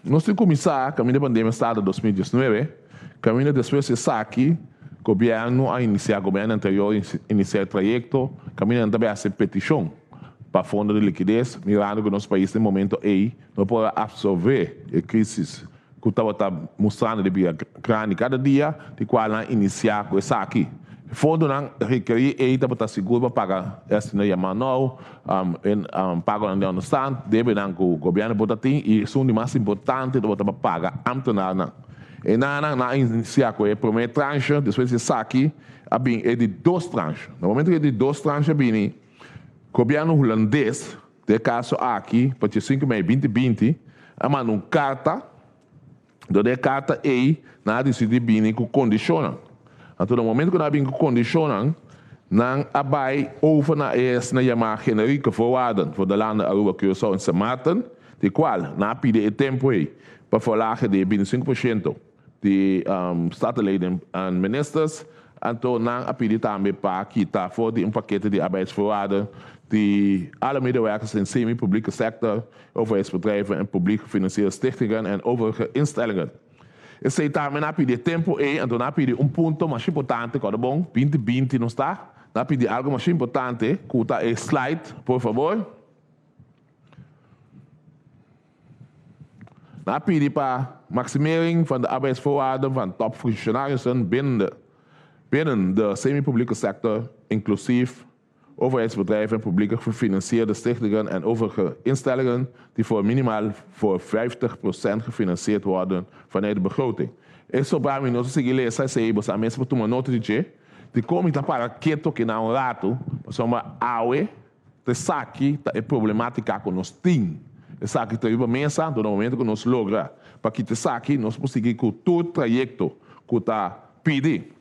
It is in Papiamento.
Nos tin kuminsá kaminda pandemia start 2019, kaminda despues esaki gobièrnu a inisiá, gobièrnu anterior inisiá e trayekto, kaminda nan ta bai hasi petishon pa fondo di likides, mirando ku nos pais den momento ei no por a apsorbé e krísis ku tabata mustrando di bira grandi kada dia, di kual nan a inisiá ku esaki. E fondonan rekerí ei tabata sigur pa paga e asina yamá nou pagonan di onderstand, debenan ku gobièrnu por ta tin i esun di mas importante tabata pa paga ámtenarnan. E nan a inisiá ku e promé tranche, despues di esaki a bin e di dos tranche. Na momento ku e di dos tranche a bini, gobièrnu hulandes, den e kaso aki pa 5 mei 2020, a manda un karta. Dor di e karta ei, nan a disidí bini ku kondishonnan. Anto na momentu ku nan a bini ku kondishonnan, nan a bai over na e asina yamá generieke voorwaarden voor de landen Aruba, Curaçao en Sint Maarten, di kual nan a pidi e tempu ei pa verlagen di e 25% di Statenleden en ministers. Anto nan a pidi tambe pa kita for di un pakete di arbeidsvoorwaarden di alle medewerkers den semi-publieke sector, overheidsbedrijven en publiek gefinancierde stichtingen en overige instellingen. Esei tambe nan a pidi e tempu ei, anto nan a pidi un punto masha importante, kòrda bon, 2020 nos ta, nan a pidi algu masha importante ku ta e slide, por fabor. Nan a pidi pa maximering van de arbeidsvoorwaarden van topfunctionarissen binnen de binnen de semi-publieke sector, inclusief overheidsbedrijven en publieke gefinancierde stichtingen en overige instellingen die voor minimaal voor 50% gefinancierd worden vanuit de begroting. E sobrá mi no ta sigui lesa esei, bo sa mes por tuma nota di dje. Dikon mi ta para keto kina un ratu? Pasobra awe ta esaki ta e problematica cu nos tin. Esaki ta riba mesa, anto na momento cu nos logra pa kita esaki, nos por sigui cu tur trayecto cu ta pidi.